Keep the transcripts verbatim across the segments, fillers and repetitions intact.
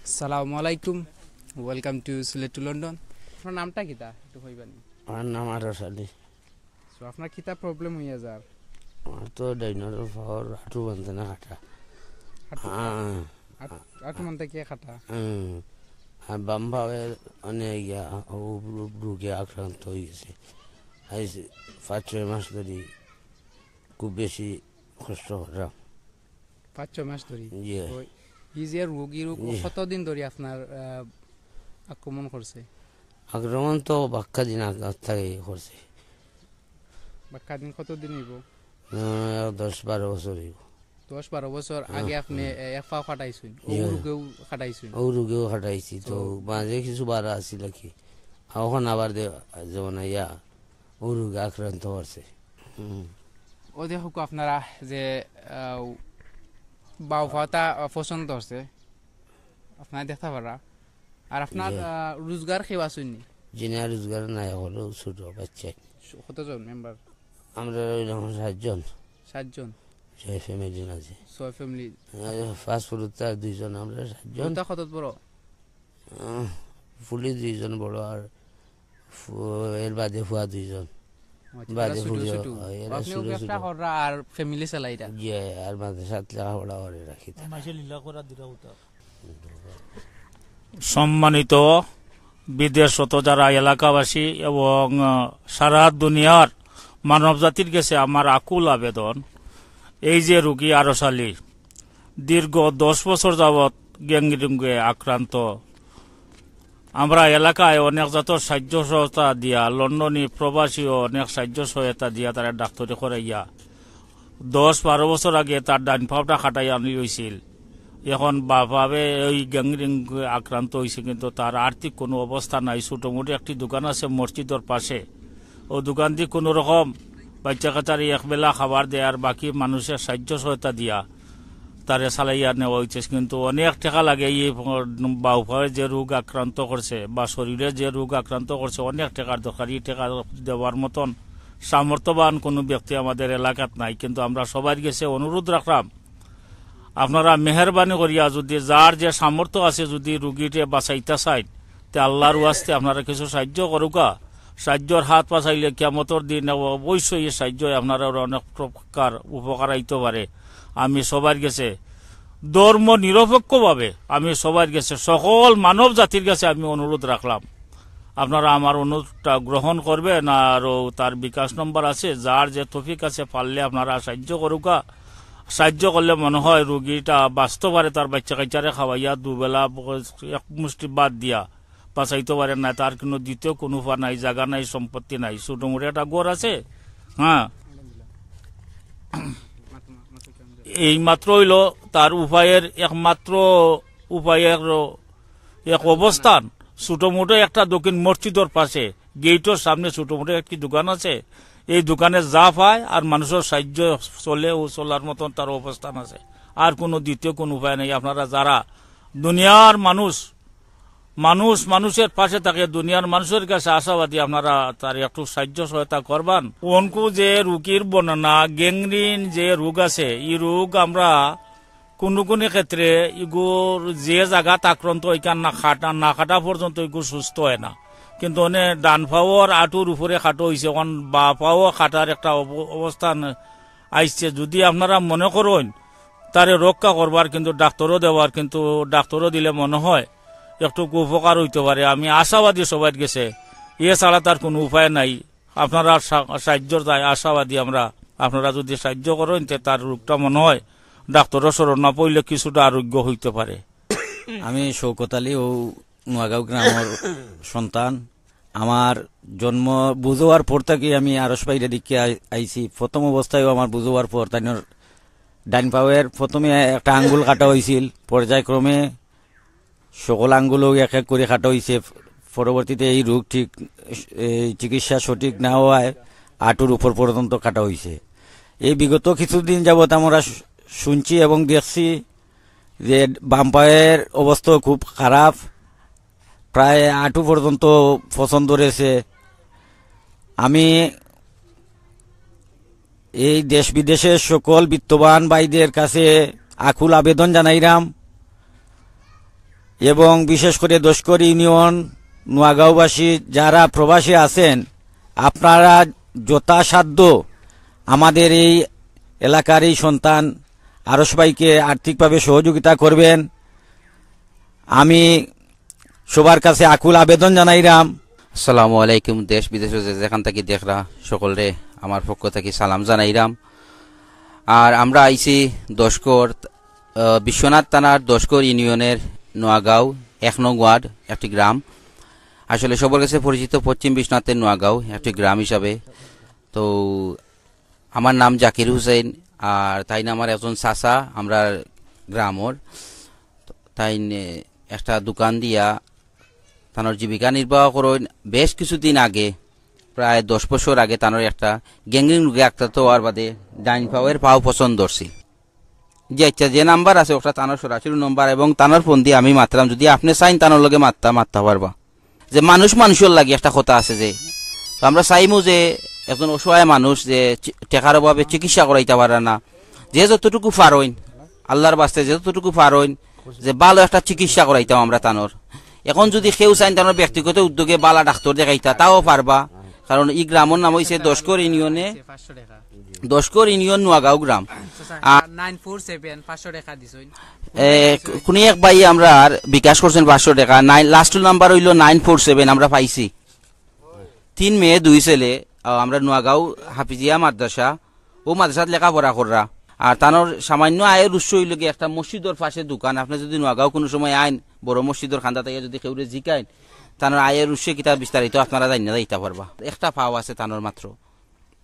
আসসালামু আলাইকুম, welcome to Sylhet to London। আপনার নামটা কিতা একটু কইবানি? আমার নাম আরস আলী। So আপনার কিতা problem হইয়া যার? আমার তো ডাইনর পাওর আটু বানতে না কাটা। আটু? হ্যাঁ। আট-, আটু বানতে কে কাটা? হুম। আর বাম পাওয়ে অনেক ইয়া, ও রোগে আক্রান্ত হয়ে গেছে। আজ পাঁচ ছয় মাস ধরে খুব বেশি কষ্ট করলাম। পাঁচ ছয় মাস ধরি? জি। তো এই যে রোগ, এই রোগ জি। কতদিন ধরি আপনার, আহ, আক্রমণ করছে? আক্রমণ তো বাক্কা দিন আগ থাকি করছে। বাক্কা দিন কতদিন হইব? আহ, দশ বারো বছর হইব। দশ বারো বছর হ্যাঁ, আগে আপনি, হ্যাঁ। এ, এক পাও কাটাইছইন, জি। ও রোগেও কাটাইছইন। ও রোগেও কাটাইছি, তো তো মাঝে কিছু বাড়া আছিল আর কি। আর এখন আবার দে-, যেমন ইয়া, ও রোগে আক্রান্ত করছে। হুম। ও দেখো আপনারা যে, আহ, বাউ পাওটা, আহ, পছন্দ হচ্ছে, আপনারা দেখতে পারা। আর আপনার, জি। আহ, রোজগার কেউ আছইন নি? জি না, রোজগার নাই, হলো ছোট বাচ্চা। স-, কতজন মেম্বার? আমরা রইলাম সাতজন। সাতজন? ছয় ফ্যামিলি আছে। ছয় ফ্যামিলি। আর ফাস্ট ফুড তার দুইজন, আমরা সাতজন। ওটা কত বড়? আহ, পুলিশ দুইজন বড় আর ফু-, এর বাদে ফুয়া দুইজন। আচ্ছা, বাদে এরা ছোট ফুলিও, ছোট। এরা আপনিও ছোট ব্যবসা ছোট। কররা আর ফ্যামিলি চালাইরা? জি, আর মাদ্রাসাত লেখাপড়া করে রাখি তারা। মাসে লীলা করা দিরা উতা। সম্মানিত বিদেশরত যারা এলাকাবাসী এবং, আহ, সারা দুনিয়ার মানব জাতির গেছে আমার আকুল আবেদন, এই যে রুগী আরশ আলী, দীর্ঘ দশ বছর যাবৎ গ্যাংরিংয়ে আক্রান্ত। আমরা এলাকায় অনেক জাতর সাহায্য সহায়তা দিয়া, লন্ডনী প্রবাসীও অনেক সাহায্য সহায়তা দিয়া তারা ডাক্তারি করাইয়া। দশ বারো বছর আগে তার ডাইন পাওটা কাটাই আনি হইছিল। এখন বাফাবে ওই গ্যাংরিং আক্রান্ত হইছে, কিন্তু তার আর্থিক কোনো অবস্থা নাই। ছোটো মোটো একটি দোকান আছে মসজিদর পাশে, ও দোকান দি কোনো রকম বাচ্চা কাচ্চারে এক বেলা খাবার দেয়, আর বাকি মানুষের সাহায্য সহায়তা দিয়া তারে চালাইয়া নেওয়া হইছে। কিন্তু অনেক টেকা লাগে, এই বাফাবে যে রোগ আক্রান্ত করছে বা শরীরে যে রোগ আক্রান্ত করছে, অনেক টেকার দরকার। এই টেকা দেওয়ার মতন সামর্থ্যবান কোনো ব্যক্তি আমাদের এলাকাত নাই, কিন্তু আমরা সবার গেছে অনুরোধ রাখলাম, আপনারা মেহেরবানি করিয়া যদি যার যে সামর্থ্য আছে, যদি রুগীরে বাঁচাইতা চাইন, তে আল্লাহর ওয়াস্তে আপনারা কিছু সাহায্য করুকা। সাহায্যর হাত পাছাইলে কিয়ামতর দিন অবশ্যই এই সাহায্য আপনারা অনেক প্রকার উপকার আইতে পারে। আমি সবার গেছে ধর্ম নিরপেক্ষভাবে আমি সবার গেছে, সকল মানব জাতির গেছে আমি অনুরোধ রাখলাম, আপনারা আমার অনুরোধটা গ্রহণ করবেন। আর ও তার বিকাশ নম্বর আছে, যার যে তৌফিক আছে পারলে আপনারা সাহায্য করুকা। সাহায্য করলে মনে হয় রুগীটা বাঁচতে পারে, তার বাচ্চা কাচ্চারে খাওয়াইয়া দুবেলা এক মুষ্টি ভাত দিয়া বাঁচাইতে পারে না। তার কোনো দ্বিতীয় কোনো উপায় নাই, জাগা নাই, সম্পত্তি নাই, ছোটো মোটো একটা ঘর আছে। হ্যাঁ, এই মাত্র হইল তার উপায়ের একমাত্র উপায়ের এক অবস্থান, ছোটো মোটো একটা দক্ষিণ মসজিদর পাশে, গেইটর সামনে ছোটো মোটো একটি দোকান আছে। এই দোকানে যা পায় আর মানুষের সাহায্য চলে, ও চলার মতন তার অবস্থান আছে। আর কোনো দ্বিতীয় কোনো উপায় নেই। আপনারা যারা দুনিয়ার মানুষ, মানুষ মানুষের পাশে থাকে, দুনিয়ার মানুষের কাছে আশাবাদী, আপনারা তার একটু সাহায্য সহায়তা করবেন। অনকু যে রুগীর বর্ণনা, গ্যাংরিন যে রোগ আছে, এই রোগ আমরা কোনো কোনো ক্ষেত্রে ইগুর যে জাগাত আক্রান্ত, ওইখান না কাটা, না কাটা পর্যন্ত ইগু সুস্থ হয় না। কিন্তু অনে ডান পাওর আটুর উপরে কাটা হইছে, এখন বা পাও কাটার একটা অব-, অবস্থান আইছে। যদি আপনারা মনে করইন তারে রক্ষা করবার, কিন্তু ডাক্তারও দেওয়ার, কিন্তু ডাক্তারও দিলে মনে হয় একটু উপকার হইতে পারে। আমি আশাবাদী সবার গেছে, এ ছাড়া তার কোনো উপায় নাই। আপনারা সা-, সাহায্যর দায় আশাবাদী আমরা। আপনারা যদি সাহায্য করেন, তে তার রোগটা মনে হয় ডাক্তারও শরণ না পড়লে কিছুটা আরোগ্য হইতে পারে। আমি শওকত আলী, ও নোয়াগাঁও গ্রামের সন্তান। আমার জন্ম বুঝ হওয়ার পর থাকি আমি আরশ ভাইরে দেখি আই-, আইছি। প্রথম অবস্থায়ও আমার বুঝ হওয়ার পর তাইনর ডাইন পাওয়ের প্রথমে একটা আঙ্গুল কাটা হইছিল, পর্যায়ক্রমে সকল আঙ্গুলও এক এক করে কাটা হইছে। পরবর্তীতে এই রোগ ঠিক, এই চিকিৎসা সঠিক না হওয়ায় আটুর উপর পর্যন্ত কাটা হইছে। এই বিগত কিছুদিন যাবৎ আমরা শু-, শুনছি এবং দেখছি যে বাম পায়ের অবস্থা খুব খারাপ, প্রায় আটু পর্যন্ত পছন্দ রয়েছে। আমি এই দেশ বিদেশের সকল বিত্তবান ভাইদের কাছে আকুল আবেদন জানাইরাম, এবং বিশেষ করে দশকর ইউনিয়ন নোয়াগাঁওবাসী যারা প্রবাসে আছেন, আপনারা যথাসাধ্য আমাদের এই এলাকার এই সন্তান আরশ ভাইকে আর্থিকভাবে সহযোগিতা করবেন। আমি সবার কাছে আকুল আবেদন জানাইরাম। আসসালামু আলাইকুম, দেশ বিদেশো যে যেখান থাকি দেখরা সকলরে আমার পক্ষ থাকি সালাম জানাইরাম। আর আমরা আইছি দশকর, আহ, বিশ্বনাথ থানার দশকর ইউনিয়নের নোয়াগাঁও এক নং ওয়ার্ড, একটি গ্রাম। আসলে সবার কাছে পরিচিত পশ্চিম বিশ্বনাথের নোয়াগাঁও একটি গ্রাম হিসাবে। তো আমার নাম জাকির হোসেন, আর তাইন আমার একজন চাচা, আমরার গ্রামর। তাইন একটা দোকান দিয়া তানর জীবিকা নির্বাহ করইন। বেশ কিছুদিন আগে, প্রায় দশ বছর আগে, তানর একটা গ্যাংগ্রিন রোগে আক্রান্ত হওয়ার বাদে ডাইন পাওয়ের পাও পছন্দ ধরছিল। জি আচ্ছা, যে নাম্বার আছে ওটা তানর সরাসরি নাম্বার, এবং তানর ফোন দিয়া আমি মাতরাম, যদি আপনে চাইন তানর লগে মাততা, মাততা পারবা। যে মানুষ মানুষর লাগি একটা কথা আছে যে, তো আমরা চাইমু যে একজন অসহায় মানুষ যে চি-, টেকার অভাবে চিকিৎসা করাইতা পারে না, যে যতটুকু পারইন, আল্লাহর বাস্তে যে যতটুকু পারইন, যে ভালো একটা চিকিৎসা করাইতাম আমরা তানর। এখন যদি কেউ চাইন তানর ব্যক্তিগত উদ্যোগে বালা ডাক্তার দেখাইতা, তাও পারবা, কারণ এই গ্রামর নাম হইছে দশকর ইউনিয়নে, পাঁচশো টাকা। দশকর ইউনিয়ন নোয়াগাঁও গ্রাম। আচ্ছা, আর নাইন ফোর সেভেন, পাঁচশো টাকা দিছইন। এ, কুনি এক ভাই আমরার বিকাশ করছেন পাঁচশো টাকা। নাইন, লাস্ট নাম্বার হইলো নাইন ফোর সেভেন, আমরা পাইছি। তিন মেয়ে, দুই ছেলে, আহ, আমরা নোয়াগাঁও হাফিজিয়া মাদ্রাসা, ও মাদ্রাসাত লেখাপড়া কররা। আর তানর সামান্য আয়ের উৎস হইল গিয়ে একটা মসজিদর পাশে দোকান। আপনি যদি নোয়াগাঁও কোনো সময় আইন, বড় মসজিদর খান্দা থেকে যদি কেউরে জিকাইন, তানর আয়ের উৎসে কিতা বিস্তারিত আপনারা জানিয়ে যাইতা পারবা। একটা পাও আছে তানর মাত্র।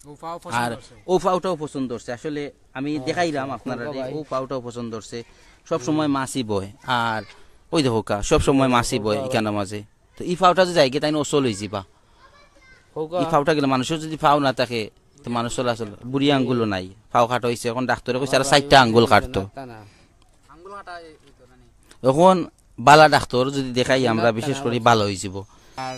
ও পাও পছন্দ আর করছে। ও পাওটাও পছন্দ করছে। আসলে আমি ও, দেখাইলাম আচ্ছা। আপনারা, ও বাবা। ও পাওটাও পছন্দ করছে। সব সময় মাছি বয়। আর ওই দেখো কা, সব সময় মাছি বয় এখানে মাঝে। তো এই পাওটা যদি যাইগে তাই অসল হয়ে যাবা। হোক। এই পাওটা গেলে মানুষের যদি পাও না থাকে, তো মানুষ চলাচল, বুড়ি আঙ্গুলও নাই, পাও কাটা হইছে। এখন ডাক্তারে কইছে আর চারটা আঙ্গুল কাটতো। না, না। এখন বালা ডাক্তার যদি দেখাই আমরা, বিশেষ করি ভালো হয়ে যাব। আর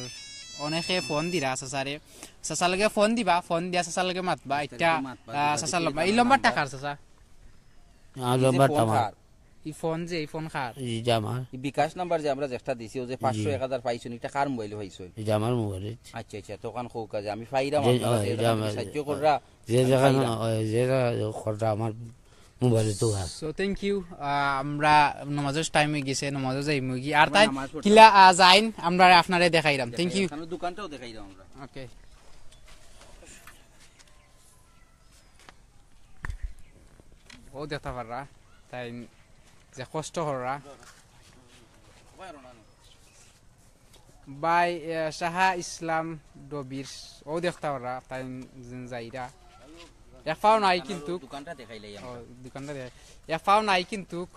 অনেকে ফোন দিরা চাচারে, চাচার লগে ফোন দিবা, ফোন দিয়া চাচার লগে মাতবা, একটা, মাতবা, আহ, যোগাযোগ চাচার করি লম্বা, এই তার লম্বার নাম্বার। টাকার চাচা। আমার এই যে লম্বার ফোন টাকা। কার? এই ফোন যে, এই ফোন কার? এই যে আমার। এই বিকাশ নাম্বার যে আমরা যেটা দিছি, ও যে জি। পাঁচশো, এক হাজার পাইছুন, এটা কার মোবাইলে পাইছুন? এই যে আমার মোবাইলে। আচ্ছা, আচ্ছা, তখন কৌকা যে আমি পাইরাম যে, আপনারা ও, যে এই যে জায়গা আমার, থেকে সাহায্য কররা, ওই যে আমি জায়গা পাইরাম। না, ওই যে জায়গা কররা আমার মোবাইলে তো আর। So, thank you। আহ, আমরা নমাজের টাইম হয়ে গেছে, নমাজও যাই মুগি। আর আমরা তাই নামাজ পড়তে কিলা, আহ, যাইন, আমরা আপনারে দেখাইরাম। Thank you। দেখাইরাম। দোকানটাও দেখাইরাম আমরা। ওকে। ও দেখতা পাররা, তাই যে কষ্ট কররা। ভাই, এ, শাহা ইসলাম ডবির, ও দেখতা পাররা, তাই যে যাইরা। এক পাও নাই কিন্তু। দোকানটা দেখাইলাই আমরা। ও, দোকানটা দেখাই। এক পাও নাই কিন্তু।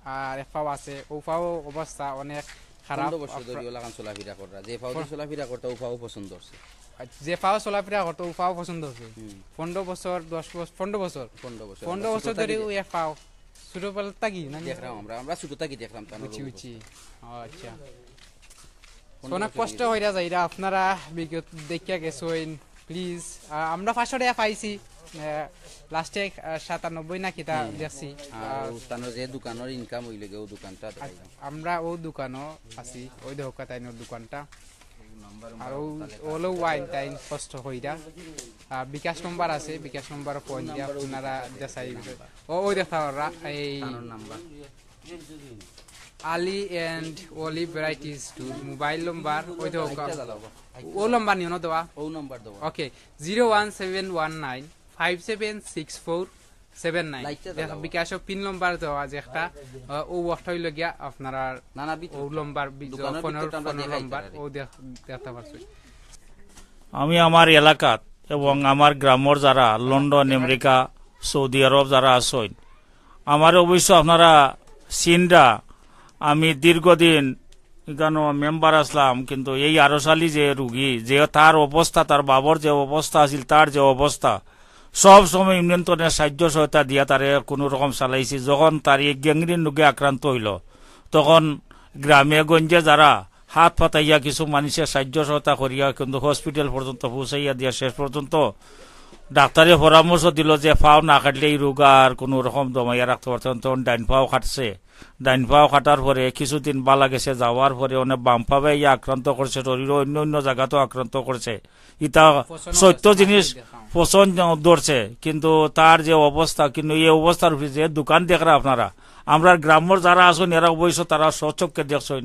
আর এক পাও আছে, ও পাও অবস্থা অনেক খারাপ। পনেরো বছর ধরে ওলাখান চলাফেরা কররা। যে পাও দিয়ে পন- চলাফেরা করতা, ও পাও পছন্দ হচ্ছে। আর যে পাও চলাফেরা করতো, ও পাও পছন্দ হচ্ছে। হুম। পনেরো বছর, দশ বছর, পনেরো বছর। পনেরো বছর। পনেরো আমরা বছর ছোট ধরে থাকি ও এক পাও। ছোটবেলা থাকি না? দেখলাম আমরা, আমরা ছোট থাকি দেখলাম তার বুঝছি, অবস্থা। বুঝছি। ও আচ্ছা। পনেরো অনেক বছর কষ্ট হয়ে গেছে। হইরা যাইরা, আপনারা বিগত দেখিয়া গেছইন। Please, আহ, আমরা পাঁচশো টাকা পাইছি, আহ, লাস্টে, আহ, সাতানব্বই না কিতা হুম। দেখছি। আর আর ও তানোর যে দোকানের ইনকাম হইলে গিয়ে ও দোকানটা দেখাই। আমরা ও দোকানও আছি, ওই দেখো তাইনর দোকানটা। আর ও ওলো ওয়াইন টাইন কষ্ট হইরা। আহ, বিকাশ নম্বর আছে, বিকাশ নম্বর ফোন দিয়ে আপনারা দেখাই। ও, ওই দেখা ওরা, এই তানোর number. Ali and Oli Varieties Tour mobile নম্বর, ওই তো ওকা-, ও নম্বর নিও না দেওয়া। ও নম্বর দেওয়া। Okay, zero one seven one nine five seven six four seven nine. লাইটটা জ্বালাও। বিকাশও পিন নম্বর দেওয়া আছে একটা, আহ, ও ওয়াকটা হইল গিয়া আপনারা না, না, ভিতরে ও নম্বর বি-, দোকানের ফোনের, ভিতরে আমরা ফোনের দেখাই নম্বর তাড়াতাড়ি। ও দেখ-, দেখতে পারছো। আমি আমার এলাকাত এবং আমার গ্রামর যারা লন্ডন, আমেরিকা, সৌদি আরব যারা আছইন, আমার অবশ্য আপনারা চিনরা, আমি দীর্ঘদিন এখানো মেম্বার আছলাম, কিন্তু এই আরশ আলী যে রুগী, যে তার অবস্থা, তার বাবর যে অবস্থা আছিল, তার যে অবস্থা, সব সময় ইউনিয়ন তনে সাহায্য সহায়তা দিয়া তারে কোনো রকম চালাইছি। যখন তার এই গ্যাংগ্রিন রোগে আক্রান্ত হইল, তখন গ্রামে গঞ্জে যারা হাত পাতাইয়া কিছু মানুষের সাহায্য সহায়তা করিয়া কিন্তু হসপিটাল পর্যন্ত পৌঁছাইয়া দিয়া শেষ পর্যন্ত ডাক্তারে পরামর্শ দিল যে পাও না কাটলে এই রোগ আর কোনো রকম দমাইয়া রাখতে পারতো না। তখন ডাইন পাও কাটছে। ডাইন পাও কাটার পরে কিছুদিন বালা গেছে, যাওয়ার পরে অনে বাম পাওয়ে ইয়া আক্রান্ত করছে, শরীরও অন্য অন্য জাগাতেও আক্রান্ত করছে। ইটা সত্য জিনিস, পছন ধরছে, কিন্তু তার যে অবস্থা, কিন্তু এই অবস্থার উপরে যে দোকান দেখরা আপনারা, আমরার গ্রামর যারা আছইন এরা অবশ্য তারা স্বচক্ষে দেখছইন,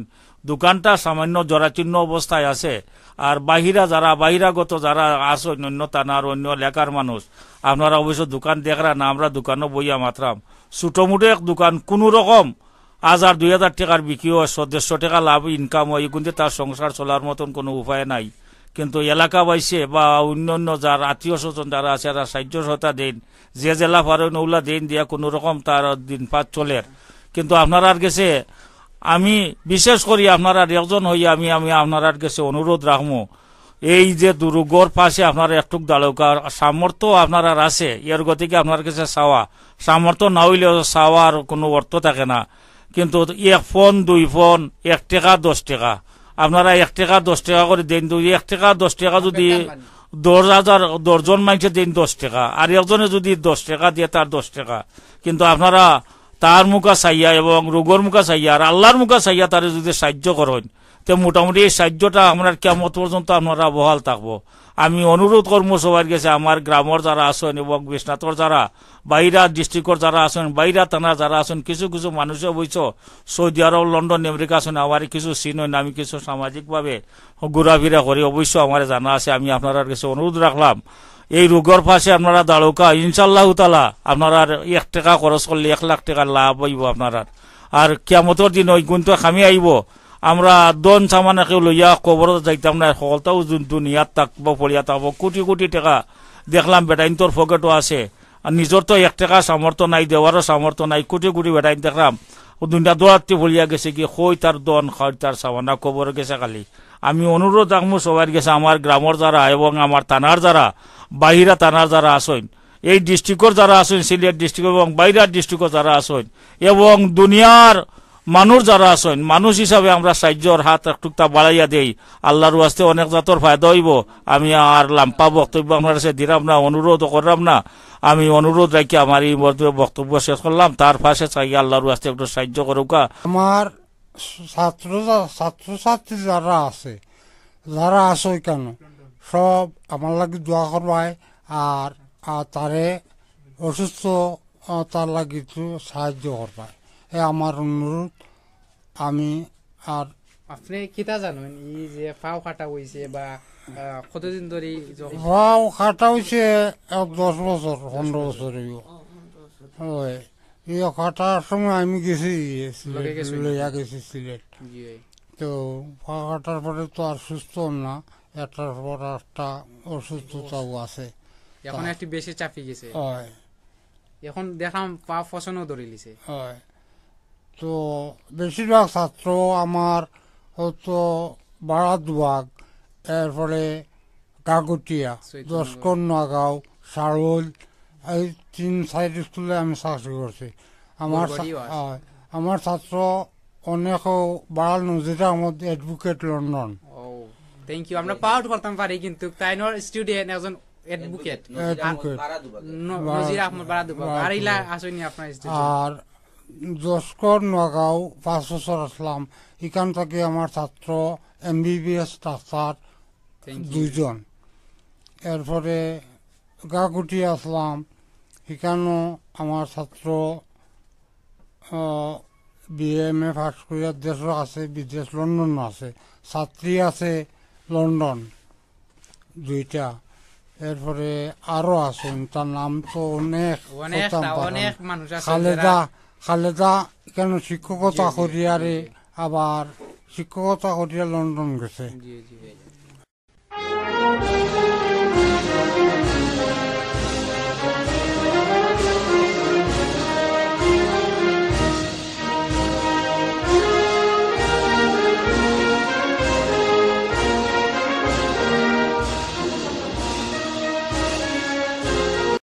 দোকানটা সামান্য জরাচীর্ণ অবস্থায় আছে। আর বাহিরা যারা, বাহিরাগত যারা আছইন, অন্য থানার, অন্য এলাকার মানুষ, আপনারা অবশ্য দোকান দেখরা না, আমরা দোকানও বইয়া মাতরাম। ছোটমোটো এক দোকান, কোনো রকম হাজার দুই হাজার টেকার বিক্রি অয়, দেড়শো টেকা লাভ ইনকাম অয়, ইগুনতে তার সংসার চলার মতন কোনো উপায় নাই। কিন্তু এলাকাবাসী বা অন্য অন্য যার আত্মীয় স্বজন যারা আছে, এরা সাহায্য সহায়তা দেইন, যে যেলা পারইন অউলা দেইন, দিয়া কোনো রকম তার দিন পাত চলের। কিন্তু আপনারার গেছে আমি বিশেষ করি আপনারার একজন হইয়া আমি, আমি আপনারার গেছে অনুরোধ রাখমু, এই যে দুরুগর পাশে আপনারা একটুক দাঁড়াউকা, সামর্থ্য আপনারার আছে, এর গতিকে আপনার গেছে চাওয়া, সামর্থ্য না অইলেও চাওয়ার কোনো অর্থ থাকে না। কিন্তু এক ফোন, দুই ফোন, এক টেকা, দশ টেকা, আপনারা এক টেকা, দশ টেকা করি দেইন, দুই, এক টেকা, দশ টেকা যদি দশ হাজার, দশজন মানষে দেইন দশ টেকা, আর একজনে যদি দশ টেকা দিয়ে তার দশ টেকা, কিন্তু আপনারা তার মুখা চাইয়া এবং রোগর মুখা চাইয়া আর আল্লাহর মুখা চাইয়া তারে যদি সাহায্য করইন, তে মোটামুটি এই সাহায্যটা আমরার কিয়ামত পর্যন্ত আপনারা বহাল থাকবো। আমি অনুরোধ করমু সবার গেছে, আমার গ্রামর যারা আছইন এবং বিশ্বনাথর যারা বাইরা ডিস্ট্রিক্টর যারা আছইন, বাইরা থানার যারা আছইন, কিছু কিছু মানুষে অবশ্য সৌদি আরব, লন্ডন, আমেরিকা আছইন, আমারে কিছু চিনইন, আমি কিছু সামাজিকভাবে ঘোরাফিরা করি, অবশ্য আমারে জানা আছে। আমি আপনারার গেছে অনুরোধ রাখলাম, এই রোগর পাশে আপনারা দাঁড়াউকা, ইনশাআল্লাহ তাআলা আপনারার এক টেকা খরচ করলে এক লাখ টেকার লাভ অইবো আপনারার। আর কিয়ামতর দিন ওই গুণ তো খামি আইবো। আমরা ধন সামান কেউ লইয়া কবরো যাইতাম না, হকলতাউ দুন-, দুনিয়াত থাকবো, পড়িয়া থাকবো, কোটি কোটি টেকা দেখলাম বেটাইন্তর পকেটো আছে। আর নিজর তো এক টেকা সামর্থ্য নাই, দেওয়ারও সামর্থ্য নাই, কোটি কোটি বেটাইন দেখলাম ও দুনিয়া দৌড়াতে পড়িয়া গেছে কি, কই তার ধন, কই তার সামান, কবরো গেছে খালি। আমি অনুরোধ রাখমু সবার গেছে, আমার গ্রামর যারা এবং আমার থানার যারা, বাইরা থানার যারা আছইন, এই ডিস্ট্রিক্টর যারা আছইন, সিলেট ডিস্ট্রিক্ট এবং বাইরার ডিস্ট্রিক্টর যারা আছইন, এবং দুনিয়ার মানুষ যারা আছইন, মানুষ হিসাবে আমরা সাহায্যর হাত একটুকটা বাড়াইয়া দেই। আল্লাহর ওয়াস্তে অনেক জাতর ফায়দা অইবো। আমি আর লাম্বা বক্তব্য আপনার কাছে দিলাম না, অনুরোধ করলাম না। আমি অনুরোধ রাখি আমার এই বক্তব্য শেষ করলাম। তার পাশে চাই আল্লাহর ওয়াস্তে একটু সাহায্য করুকা। আমার ছাত্র যা-, ছাত্রছাত্রী যারা আছে, যারা আছে ওইখানে, সব আমার লাগি দোয়া করবায়। আর, আর তারে অসুস্থ, আহ, তার লাগি একটু সাহায্য করবায়। এ আমার অনুরোধ। আমি আর আপনি কিতা জানেন, এই যে পাও কাটা হইছে বা, আহ, কতদিন ধরে এই যে পাও কাটা হইছে, এক দশ বছর, পনেরো বছর হইব। ওই, এই কাটার সময় আমি গেছি, লগে গেছো? লইয়া গেছি সিলেট। জি। তো পা কাটার পরে তো আর সুস্থ হন না, একটার পর একটা অসুস্থতাও আছে। এখন তা একটু বেশি চাপি গেছে। হয়। এখন দেখাম পা ফসনও ধরিলিছে। হয়। তো বেশিরভাগ ছাত্র আমার হয়তো বারাদুয়াগ, এরপরে গাগুটিয়া, চৈতন্য। দশকর নগাঁও, সারুল, এই তিন চাইর স্কুলে আমি চাকরি করছি। আমার ছা-, বড়বাড়িও আছে। হয়, আমার ছাত্র অনেক বাড়াল নজির আহমদ, অ্যাডভোকেট লন্ডন। ও, thank you। আমরা proud করতাম পারি, কিন্তু তাইনর student একজন অ্যাডভোকেট। নজির আহমদ অ্যাডভোকেট। বারাদুবাগ। ন-, বারাদ-, নজির আহমদ বারাদুবাগ। আর ইলা বারাদুবাগ। আসেনি আপনার student? আর দশকর নগাঁও পাঁচ বছর আসলাম, এখান থেকে আমার ছাত্র এমবিবিএস ডাক্তার। Thank you। দুইজন। এরপরে গাগুটি আসলাম, এখানেও আমার ছাত্র, আহ, বিএমএ পাস করিয়া দেশও আছে, বিদেশ লন্ডনও আছে, ছাত্রী আছে লন্ডন দুইটা। এরপরে আরও আছেন, তার নাম তো অনেক অনেক কইতাম তা-, পারতাম। অনেক মানুষ আছে খালেদা, যারা খালেদা কেন শিক্ষকতা জি, জি, করিয়া রে, জি, জি। আবার শিক্ষকতা করিয়া লন্ডন গেছে। জি, জি।